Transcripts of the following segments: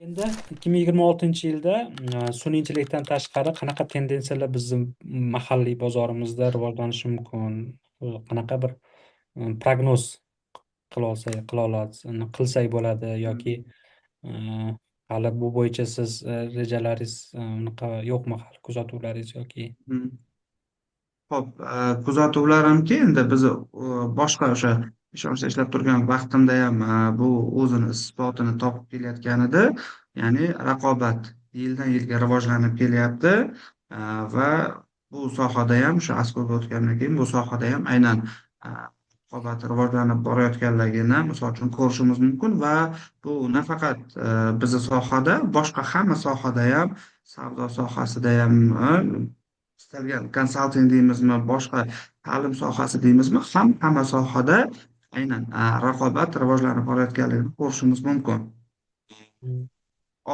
Endi 2026-yilda sun'iy intellektdan tashqari qanaqa tendensiyalar bizni mahalliy bozorimizda rivojlanishi mumkin? Qanaqa bir prognoz qila olsak, qila olasiz, qilsak bo'ladi yoki hali bu bo'yicha siz rejalaringiz unaqa yo'qmi, hali kuzatuvlaringiz yoki? Hmm. Ho'p, kuzatuvlarimki, endi biz boshqa o'sha ishonchda ishlab turgan vaqtimda ham bu o'zini isbotini topib kelayotgan edi. Ya'ni raqobat yildan yilga rivojlanib kelyapti. Va bu sohada ham, o'sha ASKOga o'tgandan keyin bu sohada ham aynan raqobat rivojlanib borayotganligini misol uchun ko'rishimiz mumkin. Va bu nafaqat bizni sohada, boshqa hamma sohada ham, savdo sohasida ham, istalgan konsalting deymizmi, boshqa ta'lim sohasi deymizmi, hamma sohada aynan raqobat rivojlanib borayotganligini ko'rishimiz mumkin. Hmm.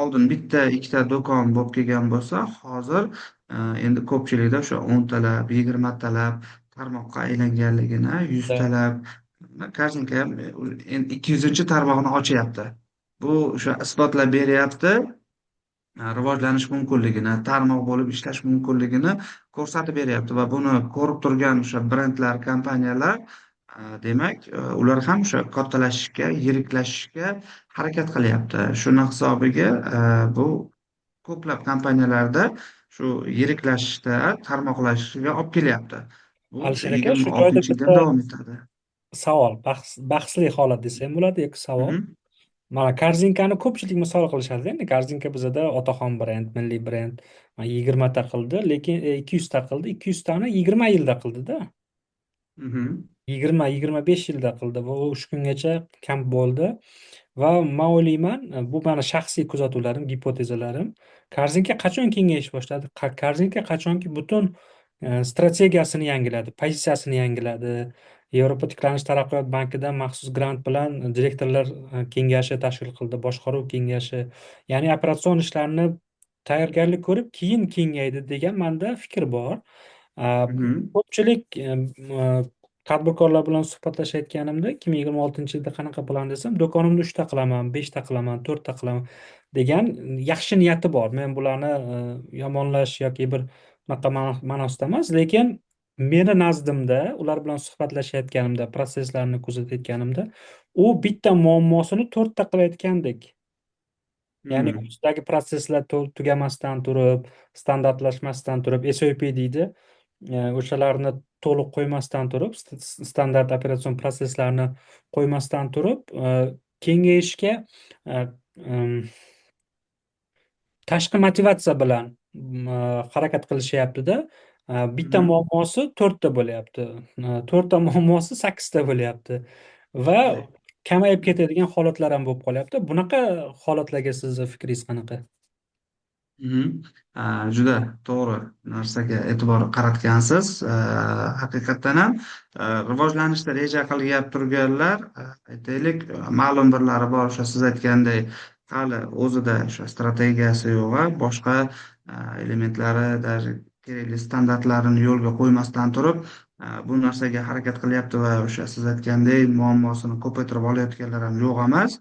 Oldin bitta ikkita do'kon bo'lib kelgan bo'lsa, hozir endi ko'pchilikda o'sha 10 talab, 20 talab tarmoqqa aylanganligini, 100 talab Korzinka ham endi 200-chi tarmog'ini ochyapti. Bu o'sha isbotlab beryapti, rivojlanish mumkinligini, tarmoq bo'lib ishlash mumkinligini ko'rsatib beryapti. Va buni ko'rib turgan o'sha brendlar, kompaniyalar, demak, ular ham o'sha kattalashishga, yiriklashishga harakat qilyapti. Shuni hisobiga bu ko'plab kompaniyalarda shu yiriklashishda, tarmoqlashishga olib kelyapti. Bu o'sha Alisher aka, yigirma shu joyda oltinchi yildan bitta davom etadi. savol, bahsli holat desa ham bo'ladi yoki savol. Mhm. Mana Korzinkani ko'pchilik misol qilishadi. Endi Korzinka bizada otaxon brend, milliy brend. Mana 20 ta qildi, lekin 200 ta qildi. 200 tani 20 yilda qildida. Mhm. 20-25 yilda qildi va u shu kungacha kam bo'ldi. Va man o'ylayman, bu mani shaxsiy kuzatuvlarim, gipotezalarim. Korzinka qachon kengayish boshladi? Korzinka qachonki butun strategiyasini yangiladi, pozitsiyasini yangiladi. Yevropa tiklanish taraqqiyot bankidan maxsus grant bilan direktorlar kengashi tashkil qildi, boshqaruv kengashi. Ya'ni operatsion ishlarni tayyorgarlik ko'rib, keyin kengaydi degan manda fikr bor. E, Mhm. Ko'pchilik tadbirkorlar bilan suhbatlashayotganimda, 2026-yilda qanaqa plan desam, do'konimni uchta qilaman, beshta qilaman, to'rtta qilaman degan yaxshi niyati bor. Men bularni yomonlash yoki bir bunaqa ma'nosida emas, lekin meni nazdimda ular bilan suhbatlashayotganimda, protsesslarni kuzatayotganimda, u bitta muammosini to'rtta qilayotgandek. Ya'ni Mhm. o'zidagi protsesslar tugamasdan turib, standartlashmasdan turib, SOP deydi, o'shalarni to'liq qo'ymasdan turib, standart operatsion protsesslarni qo'ymasdan turib, kengayishga e, tashqi motivatsiya bilan harakat qilishyaptida. Bitta Mhm. muammosi to'rtta bo'lyapti. To'rtta muammosi sakkizta bo'lyapti. Va kamayib ketadigan holatlar ham bo'lib qolyapti. Bunaqa holatlarga sizni fikringiz qanaqa? Mhm. Juda to'g'ri narsaga e'tibor qaratgansiz. Haqiqatdan ham rivojlanishda reja qilib turganlar, aytaylik, ma'lum birlari bor, o'sha siz aytganday, hali o'zida o'sha strategiyasi yo'q, boshqa elementlari, даже kerakli standartlarini yo'lga qo'ymasdan turib, bu narsaga harakat qilyapti va o'sha siz aytganday muammosini ko'paytirib olayotganlar ham yo'q emas.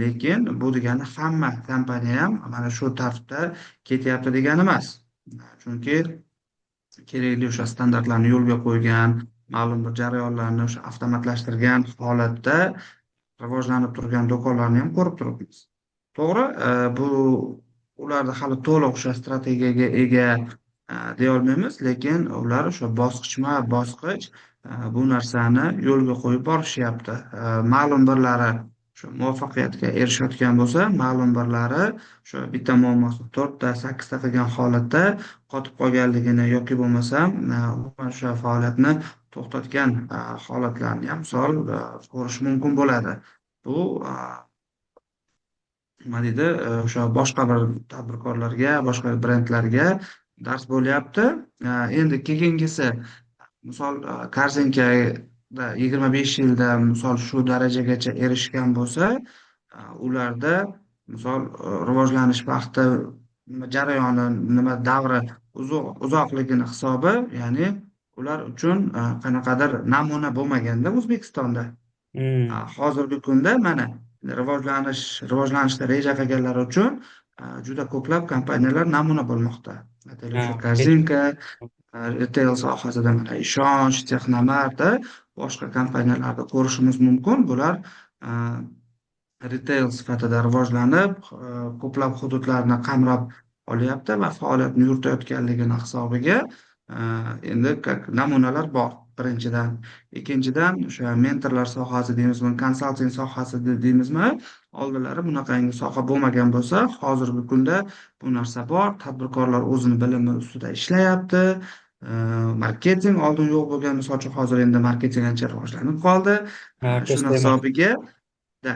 Lekin bu degani hamma kompaniya ham mana shu tartibda ketyapti degani emas. Chunki kerakli o'sha standartlarni yo'lga qo'ygan, ma'lum bir jarayonlarni o'sha avtomatlashtirgan holatda rivojlanib turgan do'konlarni ham ko'rib turibmiz. To'g'ri, bu ularda hali to'liq o'sha strategiyaga ega deyolmaymiz, lekin ular o'sha bosqichma bosqich bu narsani yo'lga qo'yib borishyapti. Ma'lum birlari shu muvaffaqiyatga erishayotgan bo'lsa, ma'lum birlari shu bitta muammosini to'rtta, sakkizta qilgan holatda qotib qolganligini yoki bo'lmasam umuman o'sha faoliyatni to'xtatgan holatlarni ham misol ko'rish mumkin bo'ladi. Bu nima deydi, o'sha boshqa bir tadbirkorlarga, boshqa brendlarga dars bo'lyapti. Endi keyingisi, misol, Korzinkada 25 yilda misol shu darajagacha erishgan bo'lsa, ularda misol rivojlanish vaqti nima, jarayoni nima, davri uzoq uzoqligini hisobi, ya'ni ular uchun qanaqadir namuna bo'lmaganda O'zbekistonda. Hmm. Hozirgi kunda mana Rivojlanishda reja qilganlar uchun juda ko'plab kompaniyalar namuna bo'lmoqda. Aytaylik, Ha, o'sha Korzinka, retail sohasida mana Ishonch, Texnomartda, boshqa kompaniyalarda ko'rishimiz mumkin. Bular retail sifatida rivojlanib, ko'plab hududlarni qamrab olyapti va faoliyatini yuritayotganligini hisobiga endi как namunalar bor. Birinchidan, ikkinchidan, o'sha mentorlar sohasi deymizmi, konsalting sohasi deymizmi, oldinlari bunaqangi soha bo'lmagan bo'lsa, hozirgi kunda bu narsa bor. Tadbirkorlar o'zini bilimi ustida ishlayapti. E, Marketing oldin yo'q bo'lgan, misol uchun, hozir endi marketing ancha rivojlanib qoldi. Ha, ko'z Shuni tegmasin. hisobiga da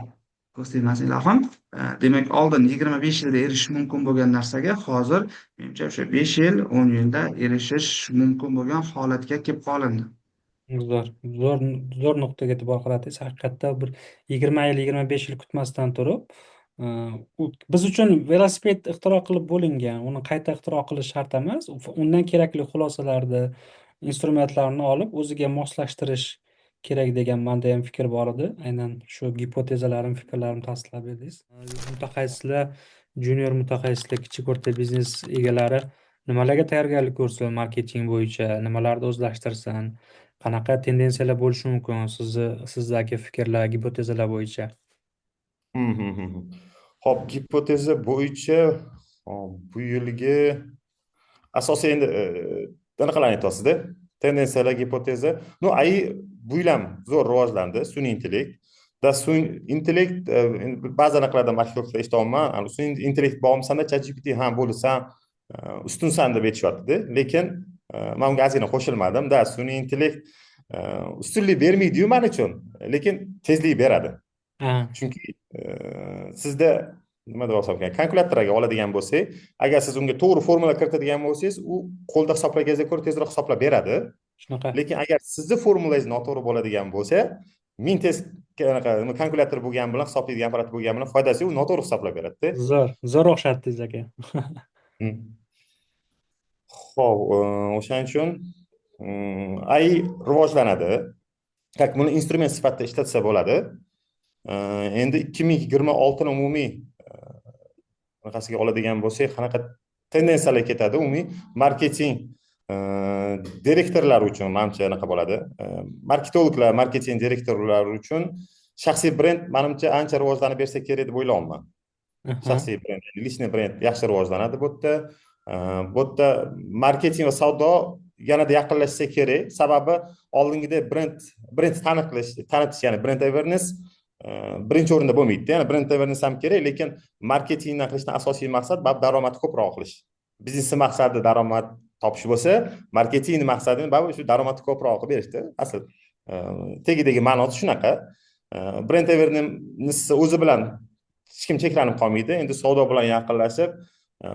ko'z tegmasin, ilohim. Demak, oldin 25 yilda erishish mumkin bo'lgan narsaga hozir, menimcha, o'sha 5 yil, 10 yilda erishish mumkin bo'lgan holatga kelib qolindi. Zo'r, zo'r, zo'r nuqtaga e'tibor qaratdingiz. Haqiqatda bir 20 yil, 25 yil kutmasdan turib, e, u biz uchun velosiped ixtiro qilib bo'lingan, uni qayta ixtiro qilish shart emas. Undan kerakli xulosalarni, instrumentlarni olib, o'ziga moslashtirish kerak degan manda ham fikr bor edi. Aynan shu gipotezalarim, fikrlarimni tasdiqlab berdingiz. Mutaxassislar, junior mutaxassislar, kichik o'rta biznes egalari nimalarga tayyorgarlik ko'rsin marketing bo'yicha, nimalarni o'zlashtirsin, qanaqa tendensiyalar bo'lishi mumkin sizdagi fikrlar, gipotezalar bo'yicha? Ho'p, gipoteza bo'yicha bu yilgi asosiy endi anaqalarni aytyapsizda, tendensiyalar, gipoteza. Ну, AI bu yil ham zo'r rivojlandi, sun'iy intellekt da. Sun'iy intellekt ba'zi anaqalardan, marketinglar eshityapman, sun'iy intellekt bormi sanda, ChatGPT ham bo'ldi, san ustunsan deb aytishyaptida. Lekin man unga ozgina qo'shilmadim da. Sun'iy intellekt ustunlik bermaydiyu man uchun, lekin tezlik beradi. Chunki sizda, nima deb olsam ekan, kalkulyatorga oladigan bo'lsak, agar siz unga to'g'ri formula kiritadigan bo'lsangiz, u qo'lda hisoblaganingizdan ko'ra tezroq hisoblab beradi. Shunaqa. Lekin agar sizni formulangiz noto'g'ri bo'ladigan bo'lsa, ming tez anaqa kalkulyator bo'lgani bilan, hisoblaydigan apparat bo'lgani bilan foydasi yo'q, u noto'g'ri hisoblab beradida. Zo'r, zo'r o'xshatdingiz, aka. Ho'p, o'shaning uchun AI rivojlanadi, как buni instrument sifatida ishlatsa bo'ladi. Endi 2026ni umumiy anaqasiga oladigan bo'lsak, qanaqa tendensiyalar ketadi umumiy marketing direktorlari uchun, manimcha, anaqa bo'ladi. Marketologlar, marketing direktorlari uchun shaxsiy brend, manimcha, ancha rivojlanib bersa kerak deb o'ylayapman. Shaxsiy brend, личный brend yaxshi rivojlanadi bu yerda. Bu yerda marketing va savdo yanada yaqinlashsa kerak, sababi oldingidek brend taniqlish, tanitish, ya'ni brand awareness birinchi o'rinda bo'lmaydida. Ya'ni brand awareness ham kerak, lekin marketingdan qilishdan asosiy maqsad baribir daromadni ko'proq qilish. Biznesni maqsadi daromad topish bo'lsa, marketingni maqsadi baribir shu daromadni ko'proq qilib berishda. Asl tagidagi ma'nosi shunaqa. Brand awareness o'zi bilan hech kim cheklanib qolmaydi, endi savdo bilan yaqinlashib,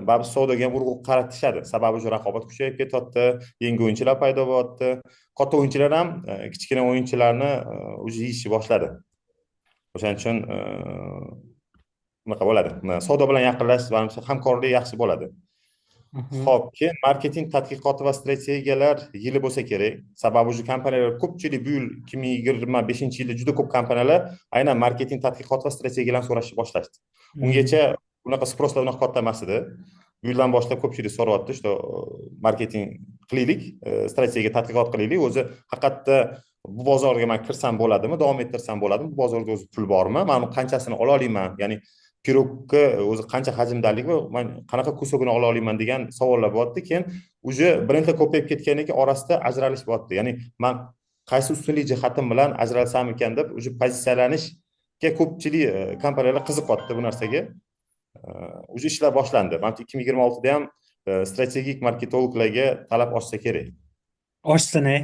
baribir savdoga ham urg'u qaratishadi, sababi shu raqobat kuchayib ketyapti, yangi o'yinchilar paydo bo'lyapti, katta o'yinchilar ham kichkina o'yinchilarni уже yeyishni boshladi. O'shaning uchun unaqa bo'ladi, savdo bilan yaqinlashish, manimcha, hamkorlik yaxshi bo'ladi. Ho'p, keyin marketing tadqiqoti va strategiyalar yili bo'lsa kerak, sababi уже kompaniyalar ko'pchilik bu yil, 2025-yilda juda ko'p kompaniyalar aynan marketing tadqiqoti va strategiyalarni so'rashni boshlashdi. Ungacha unaqa спрос lar unaqa katta emas edi. Bu yildan boshlab ko'pchilik so'rayapti, что marketing qilaylik, strategiya tadqiqot qilaylik, o'zi haqiqatda bu bozorga man kirsam bo'ladimi, davom ettirsam bo'ladimi, bu bozorda o'zi pul bormi, man uni qanchasini ola olaman, ya'ni пирог ka o'zi qancha hajmdaligi, man qanaqa кусок ini ola olaman degan savollar bo'lyapti. Keyin уже brendlar ko'payib ketgandan keyin orasida ajralish bo'lyapti, ya'ni man qaysi ustunlik jihatim bilan ajralsam ekan deb уже pozitsiyalanishga ko'pchilik kompaniyalar qiziqyapti bu narsaga. Уже ishlar boshlandi. Manimcha, 2026da ham strategik marketologlarga talab oshsa kerak. Oshsin, ey.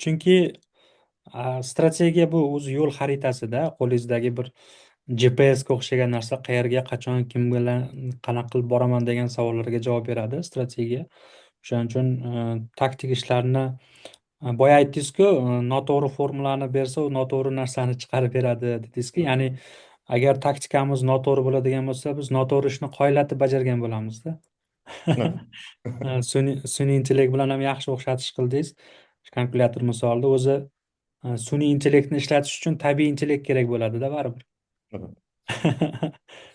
Chunki strategiya bu o'zi yo'l xaritasida, qo'lingizdagi bir GPSga o'xshagan narsa, qayerga, qachon, kim bilan, qanaqa qilib boraman degan savollarga javob beradi strategiya. O'shaning uchun taktik ishlarni, boya aytdingizku, noto'g'ri formulani bersa, u noto'g'ri narsani chiqarib beradi dedingizku. Ya'ni agar taktikamiz noto'g'ri bo'ladigan bo'lsa, biz noto'g'ri ishni qoyillatib bajargan bo'lamizda. Sun'iy intellekt bilan ham yaxshi o'xshatish qildingiz. Kalkulyator misolida o'zi. Sun'iy intellektni ishlatish uchun tabiiy intellekt kerak bo'ladida baribir.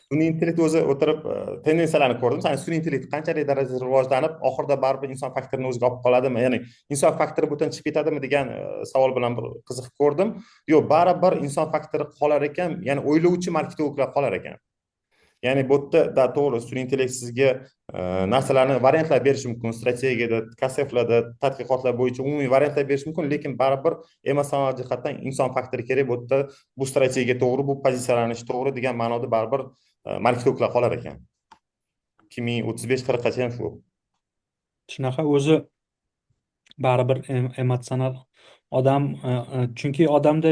Sun'iy intellekt o'zi o'tirib tendensiyalarni ko'rdim. Masalan, sun'iy intellekt qanchalik darajada rivojlanib, oxirida baribir inson faktorini o'ziga olib qoladimi, ya'ni inson faktori bundan chiqib ketadimi degan savol bilan bir qiziqib ko'rdim. Yo'q, baribir inson faktori qolar ekan, ya'ni o'ylovchi marketologlar qolar ekan. Ya'ni bu yerda da to'g'ri, sun'iy intellekt sizga narsalarni, variantlar berishi mumkin, strategiyada, CustDevlarda, tadqiqotlar bo'yicha umumiy variantlar berishi mumkin, lekin baribir emotsional jihatdan inson faktori kerak bu yerda. Bu strategiya to'g'ri, bu pozitsiyalanish to'g'ri degan ma'noda baribir marketologlar qolar ekan. 2035-40gacha ham shu. Shunaqa o'zi, baribir emotsional odam, chunki odamda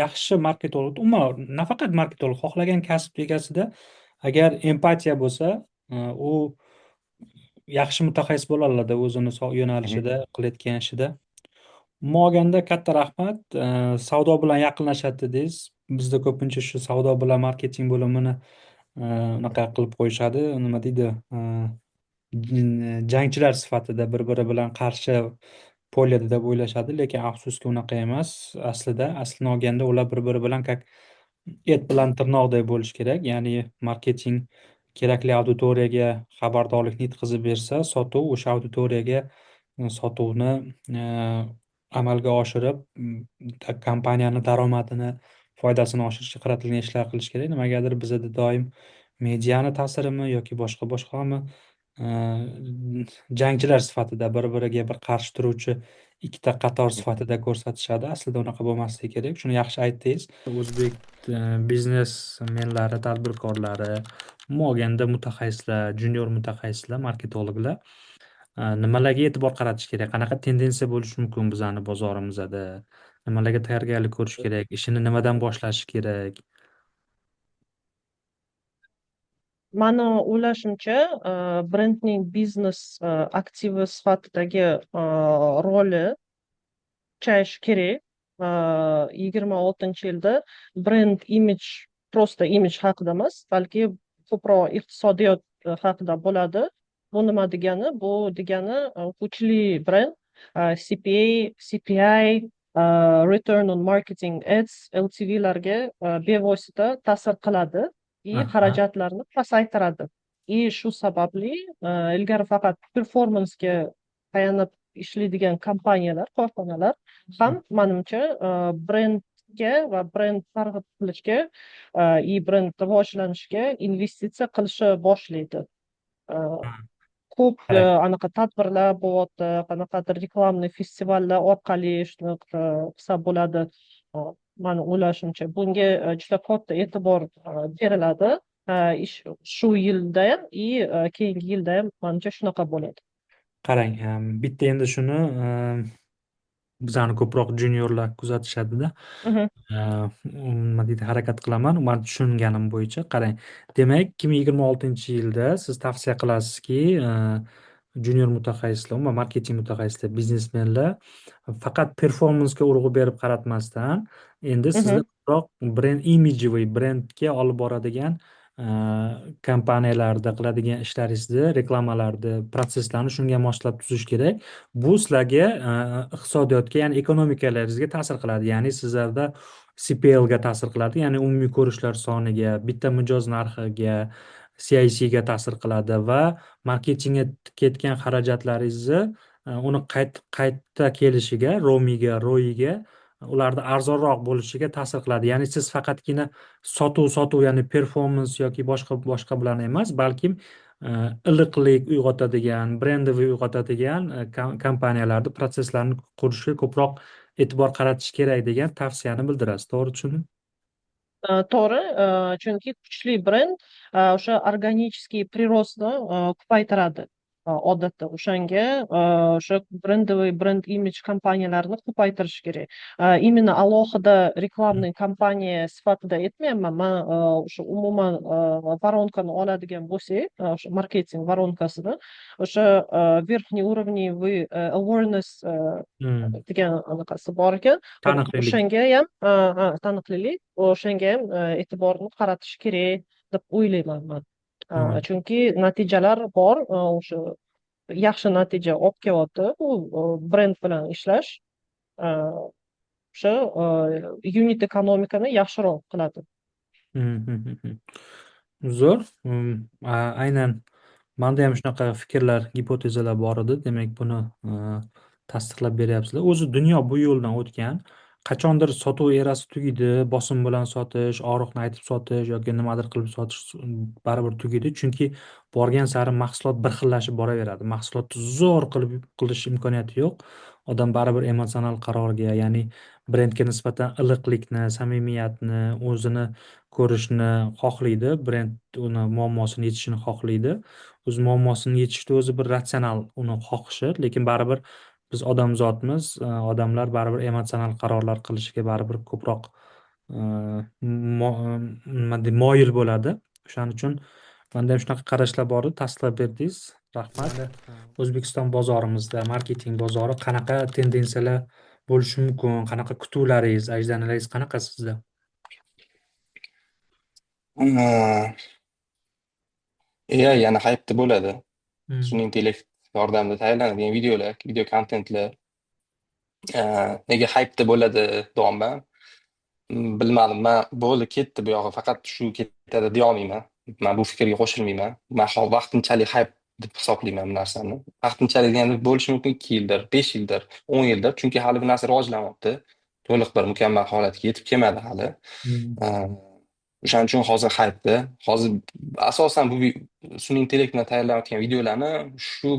yaxshi marketolog, umuman nafaqat marketolog, xohlagan kasb egasida agar empatiya bo'lsa, u yaxshi mutaxassis bo'la oladi o'zini yo'nalishida, qilayotgan ishida. Umuman olganda, katta rahmat. Savdo bilan yaqinlashadi dedingiz. Bizda ko'pincha shu savdo bilan marketing bo'limini unaqa qilib qo'yishadi, nima deydi, jangchilar sifatida, bir biri bilan qarshi поле da deb o'ylashadi, lekin afsuski, unaqa emas aslida. Aslini olganda, ular bir biri bilan как et bilan tirnoqdek bo'lishi kerak. Ya'ni marketing kerakli auditoriyaga xabardorlikni yetkazib bersa, sotuv o'sha auditoriyaga sotuvni amalga oshirib, kompaniyani daromadini, foydasini oshirishga qaratilgan ishlar qilish kerak. Nimagadir bizada doim mediani ta'sirimi yoki boshqa boshqami, jangchilar sifatida, bir biriga bir qarshi turuvchi ikkita qator sifatida ko'rsatishadi. Aslida unaqa bo'lmasligi kerak, shuni yaxshi aytdingiz. O'zbek biznesmenlari, tadbirkorlari, umuman olganda mutaxassislar, junior mutaxassislar, marketologlar nimalarga e'tibor qaratish kerak, qanaqa tendensiya bo'lishi mumkin bizani bozorimizda, nimalarga tayyorgarlik ko'rish kerak, ishini nimadan boshlashi kerak? Mani o'ylashimcha, brendning biznes aktivi sifatidagi roli kuchayishi kerak. 26-yilda brend imij просто imij haqida emas, balki ko'proq iqtisodiyot haqida bo'ladi. Bu nima degani? Bu degani, kuchli brend CPA, CPI, return on marketing ads, LTVlarga bevosita ta'sir qiladi и xarajatlarni pasaytiradi. И shu sababli ilgari faqat performansga tayanib ishlaydigan kompaniyalar, korxonalar ham, manimcha, brendga va brend targ'ib qilishga и brend rivojlanishiga investitsiya qilishni boshlaydi. Ko'p anaqa tadbirlar bo'lyapti, qanaqadir рекламный festivallar orqali shuni qilsa bo'ladi. Mani o'ylashimcha, bunga juda katta e'tibor beriladi ish shu yilda ham и keyingi yilda ham, manimcha, shunaqa bo'ladi. Qarang, bitta endi shuni bizani ko'proq juniorlar kuzatishadida, nima deydi, harakat qilaman man tushunganim bo'yicha. Qarang, demak, 2026-yilda siz tavsiya qilasizki, junior mutaxassislar, umuman marketing mutaxassislar, biznesmenlar faqat performansga urg'u berib qaratmasdan, endi sizlar ko'proq brend имиджевый, brendga olib boradigan kompaniyalarda qiladigan ishlaringizni, reklamalarni, protsesslarni shunga moslab tuzish kerak. Bu sizlarga iqtisodiyotga, ya'ni ekonomikalaringizga ta'sir qiladi, ya'ni sizlarda CPLga ta'sir qiladi, ya'ni umumiy ko'rishlar soniga, bitta mijoz narxiga, CICga ta'sir qiladi va marketingga ketgan xarajatlaringizni uni qayta kelishiga, ROMiga, ROIga, ularda arzonroq bo'lishiga ta'sir qiladi. Ya'ni siz faqatgina sotuv, sotuv, ya'ni performance yoki boshqa boshqa bilan emas, balkim iliqlik uyg'otadigan, брендовый uyg'otadigan kompaniyalarni protsesslarni qurishga ko'proq e'tibor qaratish kerak degan tavsiyani bildirasiz, to'g'ri tushundim? To'g'ri, chunki kuchli brend o'sha органический прирост ni ko'paytiradi odatda. O'shanga o'sha брендовый, brend imij kompaniyalarini ko'paytirish kerak. Именно alohida рекламный kompaniya sifatida aytmayapman man, o'sha umuman воронка ni oladigan bo'lsak, o'sha marketing воронка sini, o'sha верхний уровневый awareness degan anaqasi bor ekan. Taniqlilik. O'shanga ham, taniqlilik, o'shanga ham e'tiborni qaratish kerak deb o'ylayman man. Chunki natijalar bor, o'sha yaxshi natija olib kelyapti bu brend bilan ishlash. O'sha юнит ekonomikani yaxshiroq qiladi. Zo'r. Aynan manda ham shunaqa fikrlar, gipotezalar bor edi. Demak, buni tasdiqlab beryapsizlar. O'zi dunyo bu yo'ldan o'tgan. Qachondir sotuv erasi tugaydi, bosim bilan sotish, og'riqni aytib sotish yoki nimadir qilib sotish baribir tugaydi. Chunki borgan sari mahsulot bir xillashib boraveradi. Mahsulotni zo'r qilib qilish imkoniyati yo'q. Odam baribir emotsional qarorga, ya'ni brendga nisbatan iliqlikni, samimiyatni, o'zini ko'rishni xohlaydi. Brend uni muammosini yechishini xohlaydi. O'z muammosini yechishni o'zi bir ratsional uni xohishi, lekin baribir biz odamzodmiz, odamlar baribir emotsional qarorlar qilishiga baribir ko'proq nima deydi, moyil bo'ladi. O'shaning uchun manda ham shunaqa qarashlar bor edi, tasdiqlab berdingiz. Rahmat. O'zbekiston bozorimizda marketing bozori qanaqa tendensiyalar bo'lishi mumkin, qanaqa kutuvlaringiz, ожидания laringiz qanaqa sizda? AI yana хайп da bo'ladi. Sun'iy intellekt yordamida tayyorlanadigan videolar, video kontentlar nega хайп da bo'ladi deyapman. Bilmadim, man bo'ldi, ketdi bu yog'i, faqat shu ketadi deyolmayman. Man bu fikrga qo'shilmayman. Man vaqtinchalik хайп deb hisoblayman bu narsani. Vaqtinchalik deganda bo'lishi mumkin 2 yildir, 5 yildir, 10 yildir. Chunki hali bu narsa rivojlanyapti. To'liq bir mukammal holatga yetib kelmadi hali. O'shaning uchun hozir хайп da. Hozir asosan bu sun'iy intellekt bilan tayyorlanayotgan videolarni shu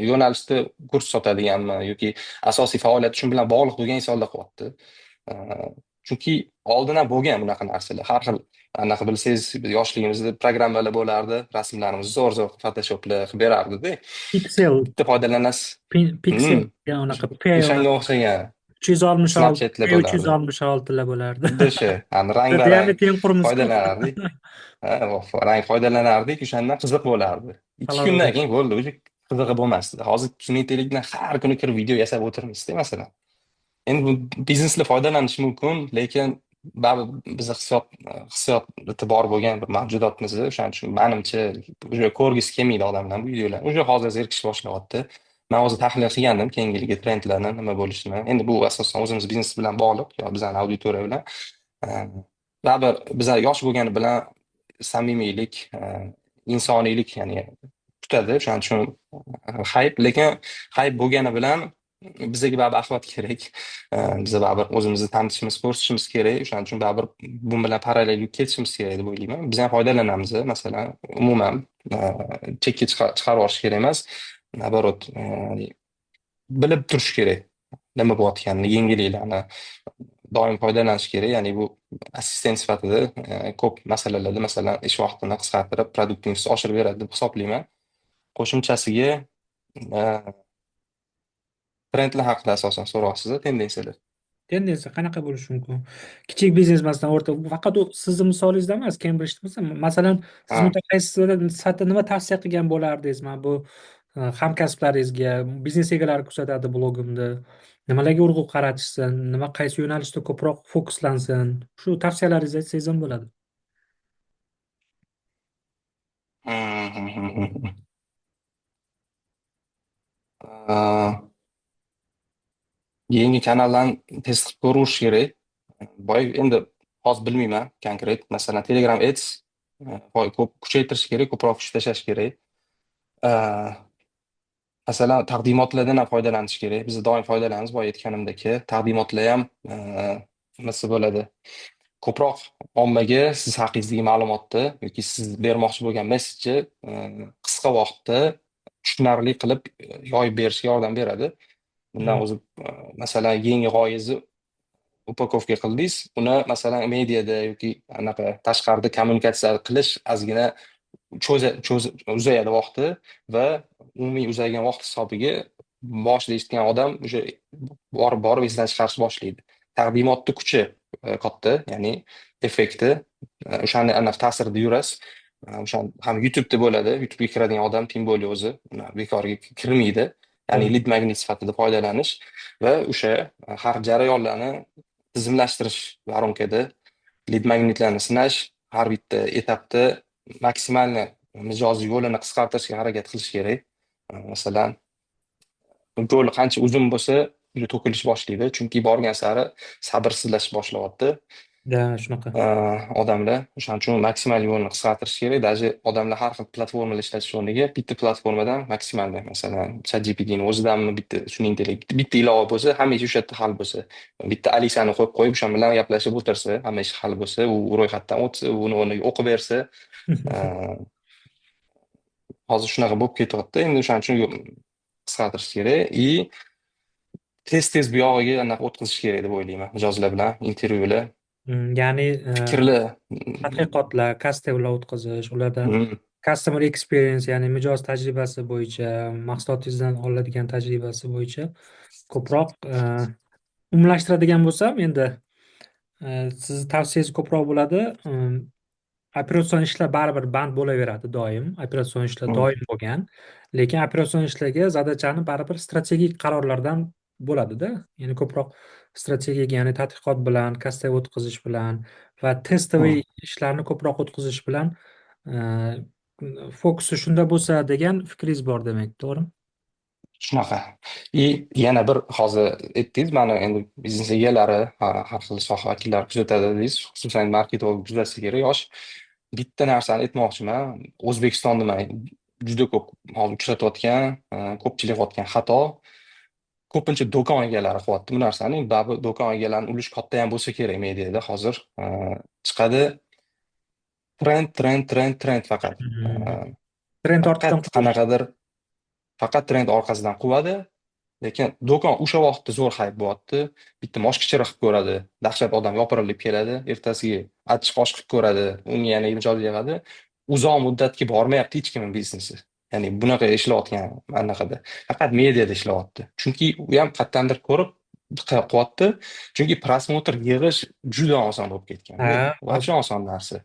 yo'nalishda kurs sotadiganmi yoki asosiy faoliyati shu bilan bog'liq bo'lgan insonlar qilyapti. Chunki oldin ham bo'lgan bunaqa narsalar. Har xil anaqa, bilsangiz, biz yoshligimizda programmalar bo'lardi, rasmlarimizni zo'r-zo'r Photoshoplar qilib berardida. Pixel, Bitta foydalanasiz. Pixel degan unaqa P O'shanga o'xshagan 366 Snapchatlar P uch yuz bo'lardi. oltmish oltilar bo'lardi. Xuddi o'sha, hani Deyarli rang-barang tengqurimiz-ku. foydalanardik. Ha, rang foydalanardik, o'shandan qiziq bo'lardi. 2 kundan Halol. keyin bo'ldi, уже qizig'i bo'lmasdi. Hozir sun'iy intellekt bilan har kuni kirib video yasab o'tirmaysizda, masalan. Endi bu biznesda foydalanish mumkin, lekin baribir bizni hissiyot bor bo'lgan bir mavjudotmiz. O'shaning uchun manimcha уже ko'rgisi kelmaydi odamlar bu videolarni. Уже hozir zerikish boshlayapti. Man o'zi tahlil qilgandim keyingi yilgi trendlarni nima bo'lishini. Endi bu asosan o'zimiz biznes bilan bog'liq, yo bizani auditoriya bilan. Baribir bizlar yosh bo'lgani bilan samimiylik, insoniylik, ya'ni kutadi. O'shaning uchun хайп, lekin хайп bo'lgani bilan bizga baribir axlat kerak. Biza baribir o'zimizni tanitishimiz, ko'rsatishimiz kerak. O'shaning uchun baribir bu bilan parallel ketishimiz kerak deb o'ylayman. Biz ham foydalanamiz, masalan, umuman chekka chiqarib yuborish kerak emas. Наоборот, bilib turish kerak nima bo'layotganini, yangiliklarni doim foydalanish kerak. Ya'ni bu assistent sifatida ko'p masalalarda, masalan, ish vaqtini qisqartirib, продуктивность oshirib beradi deb hisoblayman. Qo'shimchasiga trendlar haqida asosan so'rayapsiz, tendensiyalar. Tendensiya qanaqa bo'lishi mumkin? Kichik biznes, masalan, o'rta, faqat u sizni misolingizda emas, Cambridge bo'lsa, masalan, siz mutaxassis sifatida nima tavsiya qilgan bo'lardingiz? Mana bu hamkasblaringizga, biznes egalari kuzatadi blogimni. Nimalarga urg'u qaratishsin, nima, qaysi yo'nalishda ko'proq fokuslansin? Shu tavsiyalaringizni aytsangiz ham bo'ladi. Yangi kanallarni test qilib ko'rish kerak. Boya endi hozir bilmayman konkret. Masalan, Telegram Ads ko'p kuchaytirish kerak, ko'proq kuch tashlash kerak. Masalan, taqdimotlardan ham foydalanish kerak. Biz doim foydalanamiz, boya aytganimdek, taqdimotlar ham nima desa bo'ladi? Ko'proq ommaga siz haqingizdagi ma'lumotni yoki siz bermoqchi bo'lgan messejni qisqa vaqtda tushunarli qilib yoyib berishga yordam beradi. Bundan o'zi masalan, yangi g'oyangizni упаковка qildingiz, uni masalan mediada yoki anaqa tashqarida kommunikatsiya qilish ozgina uzayadi vaqti va umumiy uzaygan vaqt hisobiga boshida eshitgan odam уже borib borib esidan chiqarishni boshlaydi. Taqdimotni kuchi katta, ya'ni effekti o'shani anaqa ta'sirida yurasiz. O'sha ham YouTube'da bo'ladi. YouTube'ga kiradigan odam тем более o'zi bekorga kirmaydi. Ya'ni lead magnet sifatida foydalanish va o'sha har jarayonlarni tizimlashtirish, воронка da lead magnetlarni sinash, har bitta etapda maksimalni mijoz yo'lini qisqartirishga harakat qilish kerak. Masalan, yo'l qancha uzun bo'lsa, Уже to'kilish boshlaydi, chunki borgan sari sabrsizlashish boshlayapti Да, shunaqa. Odamlar. O'shaning uchun maksimal yo'lni qisqartirish kerak. Даже odamlar har xil platformalar ishlatish o'rniga bitta platformadan maksimalda, masalan, ChatGPTni o'zidanmi, bitta sun'iy intellekt, bitta ilova bo'lsa, hamma ish o'sha yerda hal bo'lsa, bitta Alisani qo'yib qo'yib, o'sha bilan gaplashib o'tirsa, hamma ish hal bo'lsa, u ro'yxatdan o'tsa, uni o'rniga o'qib bersa, hozir shunaqa bo'lib ketyapti endi. O'shaning uchun qisqartirish kerak и tez tez bu yog'iga anaqa o'tkazish kerak deb o'ylayman, mijozlar bilan intervyular, Ya'ni fikrlar. tadqiqotlar, кастдев lar o'tkazish, ulardan customer experience, ya'ni mijoz tajribasi bo'yicha, mahsulotingizdan oladigan tajribasi bo'yicha ko'proq umumlashtiradigan bo'lsam, endi sizni tavsiyangiz ko'proq bo'ladi. Operatsion ishlar baribir band bo'laveradi doim. Operatsion ishlar doim bo'lgan. Lekin operatsion ishlarga задача ni baribir strategik qarorlardan bo'ladida. Ya'ni ko'proq strategik, ya'ni tadqiqot bilan, кастдев o'tkazish bilan va тестовый ishlarni ko'proq o'tkazish bilan fokusi shunda bo'lsa degan fikringiz bor demak, to'g'rimi? Shunaqa. И yana bir, hozir aytdingiz, mani endi biznes egalari, har xil soha vakillari kuzatadi dedingiz, xususan marketolog kuzatsa kerak yosh. Bitta narsani aytmoqchiman. O'zbekistonda man juda ko'p hozir uchratayotgan, ko'pchilik qilayotgan xato, ko'pincha do'kon egalari qilyapti bu narsani. Baribir do'kon egalarini ulushi katta ham bo'lsa kerak mediada hozir. Chiqadi trend, trend, trend, trend faqat. Trend ortidan Faqat qanaqadir, faqat trend orqasidan quvadi, lekin do'kon o'sha vaqtda zo'r хайп bo'lyapti. Bitta moshkichiri qilib ko'radi, dahshat odam yopirilib keladi, ertasiga achchiq osh qilib ko'radi, unga yana mijoz yig'adi. Uzoq muddatga bormayapti hech kimning biznesi. Ya'ni bunaqa ishlayotgan anaqada. Faqat mediada ishlayapti. Chunki u ham qayerdandir ko'rib qilyapti. Chunki просмотр yig'ish juda oson bo'lib ketgan. Bu вообще oson narsa.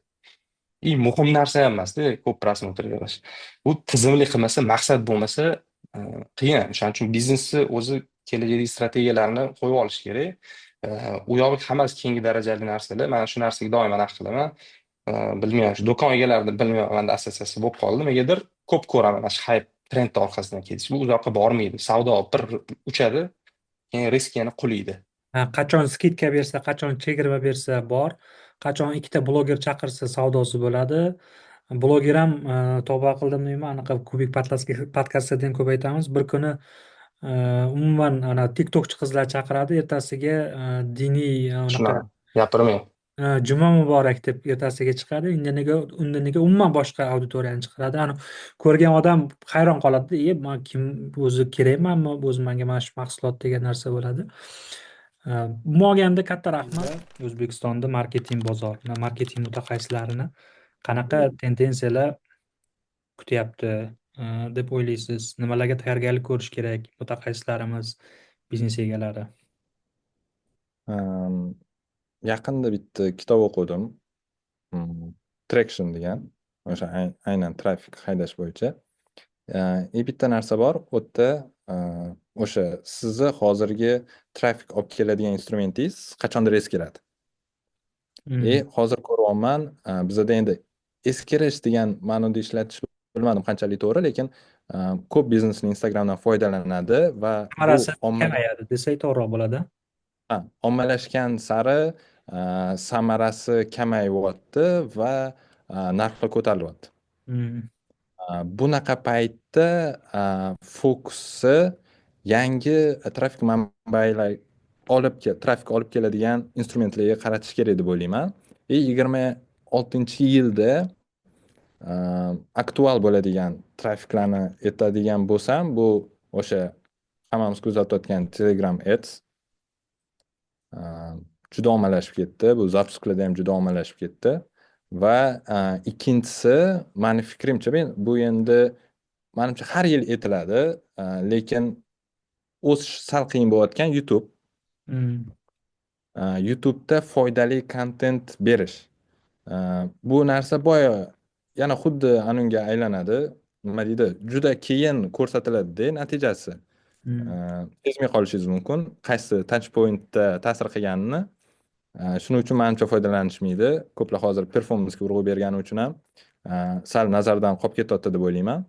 И muhim narsa ham emasda ko'p просмотр yig'ish. Bu tizimli qilmasa, maqsad bo'lmasa, qiyin. O'shaning uchun biznesni o'zi kelajakdagi strategiyalarini qo'yib olish kerak. U yog'i hammasi keyingi darajali narsalar. Man shu narsaga doim anaqa qilaman. Bilmayman, shu do'kon egalarini bilmayman, manda assotsiatsiya bo'lib qoldi. Negadir ko'p ko'raman mana shu хайп, trendni orqasidan ketish. Bu uzoqqa bormaydi. Savdo bir uchadi, keyin risk yana qulaydi. Ha, qachon скидка bersa, qachon chegirma bersa bor, qachon ikkita bloger chaqirsa savdosi bo'ladi. Bloger ham tavba qildim deyman, anaqa Kubik podkastida ham ko'p aytamiz. Bir kuni umuman ana TikTokchi qizlar chaqiradi, ertasiga diniy anaqa Shunaqa. Gapirmang. Juma muborak deb ertasiga chiqadi, indiniga undiniga umuman boshqa auditoriyani chiqaradi. Ani ko'rgan odam hayron qoladida, e, man kim o'zi, kerakmanmi o'zi manga mana shu mahsulot degan narsa bo'ladi. Umuman olganda, katta rahmat. O'zbekistonda marketing bozorini, marketing mutaxassislarini qanaqa tendensiyalar kutyapti deb o'ylaysiz? Nimalarga tayyorgarlik ko'rish kerak mutaxassislarimiz, biznes egalari? Yaqinda bitta kitob o'qidim. Traction degan. O'sha aynan trafik haydash bo'yicha. И bitta narsa bor, u yerda o'sha sizni hozirgi trafik olib keladigan instrumentingiz qachondir eskiradi. И hozir ko'ryapman, bizada endi eskirish degan ma'noda ishlatish bilmadim qanchalik to'g'ri, lekin ko'p bizneslar Instagramdan foydalanadi va bu Samarasi omma kamayadi desak to'g'riroq bo'ladi. Ha, ommalashgan sari samarasi kamayyapti va narxi ko'tarilyapti. Bunaqa paytda fokusni yangi trafik manbalari olib trafik olib keladigan instrumentlarga qaratish kerak deb o'ylayman. И 26-yilda aktual bo'ladigan trafiklarni aytadigan bo'lsam, bu o'sha hammamiz kuzatayotgan Telegram Ads juda ommalashib ketdi. Bu запуск larda ham juda ommalashib ketdi. Va ikkinchisi, mani fikrimcha, men bu endi manimcha har yil aytiladi, lekin o'sish sal qiyin bo'layotgan YouTube. YouTube'da foydali kontent berish. Bu narsa boya yana xuddi anunga aylanadi. Nima deydi? Juda keyin ko'rsatiladida natijasi. Sezmay qolishingiz mumkin qaysi touch pointda ta'sir qilganini. Shuning uchun manimcha foydalanishmaydi. Ko'plar hozir performansga urg'u bergani uchun ham sal nazardan qolib ketyapti deb o'ylayman.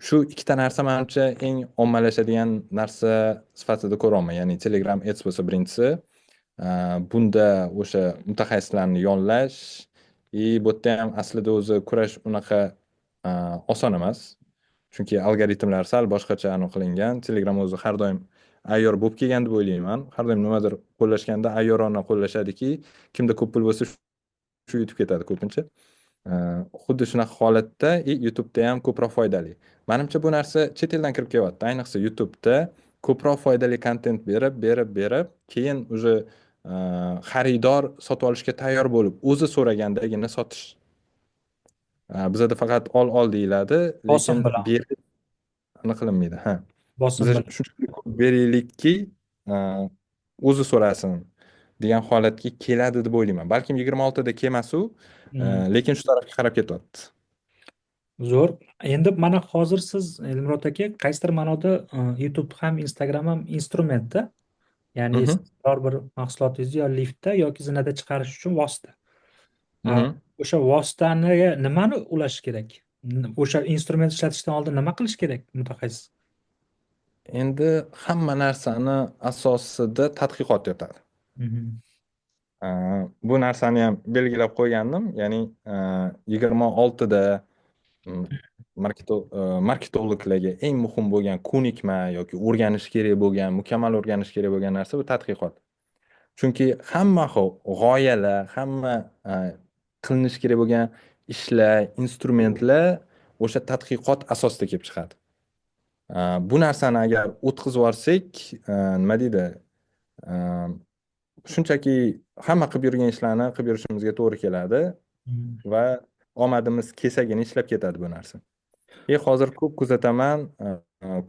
Shu ikkita narsa manimcha eng ommalashadigan narsa sifatida ko'ryapman. Ya'ni Telegram Ads bo'lsa birinchisi, bunda o'sha mutaxassislarni yollash и bu yerda ham aslida o'zi kurash unaqa oson emas. Chunki algoritmlar sal boshqacha anaqa qilingan. Telegram o'zi har doim ayyor bo'lib kelgan deb o'ylayman. Har doim nimadir qo'llashganda ayyorona qo'llashadiki, kimda ko'p pul bo'lsa shu yutib ketadi ko'pincha. Xuddi shunaqa holatda и YouTube'da ham ko'proq foydali. Manimcha bu narsa chet eldan kirib kelyapti. Ayniqsa YouTube'da ko'proq foydali kontent berib, berib, berib, keyin уже xaridor sotib olishga tayyor bo'lib, o'zi so'ragandagina sotish. Bizada faqat ol ol deyiladi, Bosim lekin bilan. berib anaqa qilinmaydi. Ha. Bosim Biz bilan. shunchalik ko'p beraylikki, o'zi so'rasin degan holatga keladi deb o'ylayman. Balkim 26da kelmas u, lekin shu tarafga qarab ketyapti. Zo'r. Endi mana hozir siz, Elmurod aka, qaysidir ma'noda YouTube ham, Instagram ham instrumentda. Ya'ni siz biror bir mahsulotingizni yo liftda yoki zinada chiqarish uchun vosita. O'sha vositani nimani ulash kerak? O'sha instrument ishlatishdan oldin nima qilish kerak mutaxassis? Endi hamma narsani asosida tadqiqot yotadi. Bu narsani ham belgilab qo'ygandim. Ya'ni 26da marketologlarga eng muhim bo'lgan ko'nikma yoki o'rganish kerak bo'lgan, mukammal o'rganish kerak bo'lgan narsa bu tadqiqot. Chunki hamma g'oyalar, hamma qilinishi kerak bo'lgan ishlar, instrumentlar o'sha tadqiqot asosida kelib chiqadi. Bu narsani agar o'tkazib yuborsak, nima deydi, shunchaki hamma qilib yurgan ishlarni qilib yurishimizga to'g'ri keladi va omadimiz kelsagina ishlab ketadi bu narsa. И hozir ko'p kuzataman,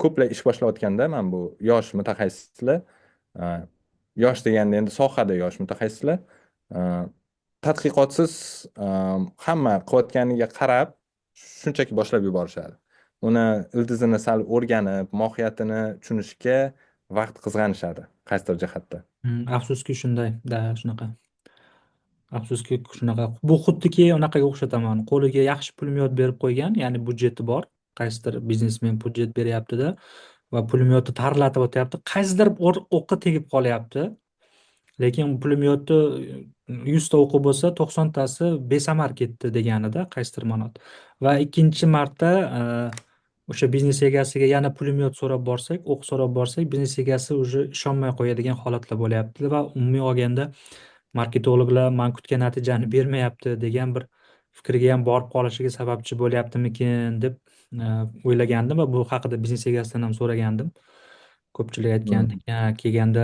ko'plar ish boshlayotganda, mana bu yosh mutaxassislar, yosh deganda endi sohada yosh mutaxassislar, tadqiqotsiz hamma qilayotganiga qarab shunchaki boshlab yuborishadi. Uni ildizini sal o'rganib, mohiyatini tushunishga vaqt qizg'anishadi qaysidir jihatda. Afsuski shunday, да, shunaqa. Afsuski shunaqa. Bu xuddiki unaqaga o'xshataman. Qo'liga yaxshi pulemyot berib qo'ygan, ya'ni budjeti bor. Qaysidir biznesmen budjet beryapti-da va pulemyotni tarlatib o'tyapti. Qaysidir o'qqa tegib qolyapti. Lekin pulemyotni 100 ta o'qi bo'lsa, 90 tasi besamar ketdi deganida qaysidir ma'noda. Va ikkinchi marta o'sha biznes egasiga yana pulemyot so'rab borsak, o'q so'rab borsak, biznes egasi уже ishonmay qo'yadigan holatlar bo'lyapti va umumiy olganda marketologlar man kutgan natijani bermayapti degan bir fikrga ham borib qolishiga sababchi bo'lyaptimikin deb o'ylagandim va bu haqida biznes egasidan ham so'ragandim. Ko'pchilik aytgandek, kelganda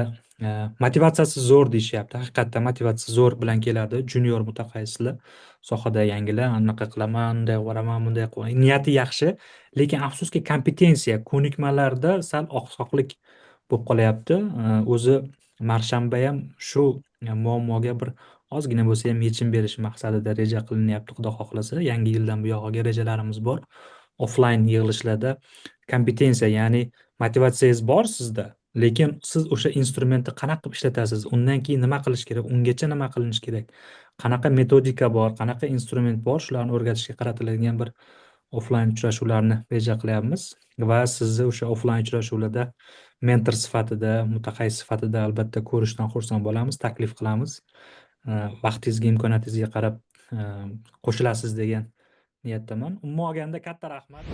motivatsiyasi zo'r deyishyapti. Haqiqatdan motivatsiya zo'r bilan keladi junior mutaxassislar, sohada yangilar, anaqa qilaman, unday boraman, bunday qilaman. Niyati yaxshi, lekin afsuski kompetensiya, ko'nikmalarda sal oqsoqlik bo'lib qolyapti. O'zi Marshanba ham shu muammoga bir ozgina bo'lsa ham yechim berish maqsadida reja qilinyapti, xudo xohlasa. Yangi yildan buyog'iga rejalarimiz bor. Offline yig'ilishlarda kompetensiya, ya'ni motivatsiyangiz bor sizda, lekin siz o'sha instrumentni qanaqa qilib ishlatasiz, undan keyin nima qilish kerak, ungacha nima qilinishi kerak, qanaqa metodika bor, qanaqa instrument bor, shularni o'rgatishga qaratilgan bir offline uchrashuvlarni reja qilyapmiz va sizni o'sha offline uchrashuvlarda mentor sifatida, mutaxassis sifatida albatta ko'rishdan xursand bo'lamiz, taklif qilamiz. Vaqtingizga, imkoniyatingizga qarab qo'shilasiz degan niyatdaman. Umuman olganda katta rahmat.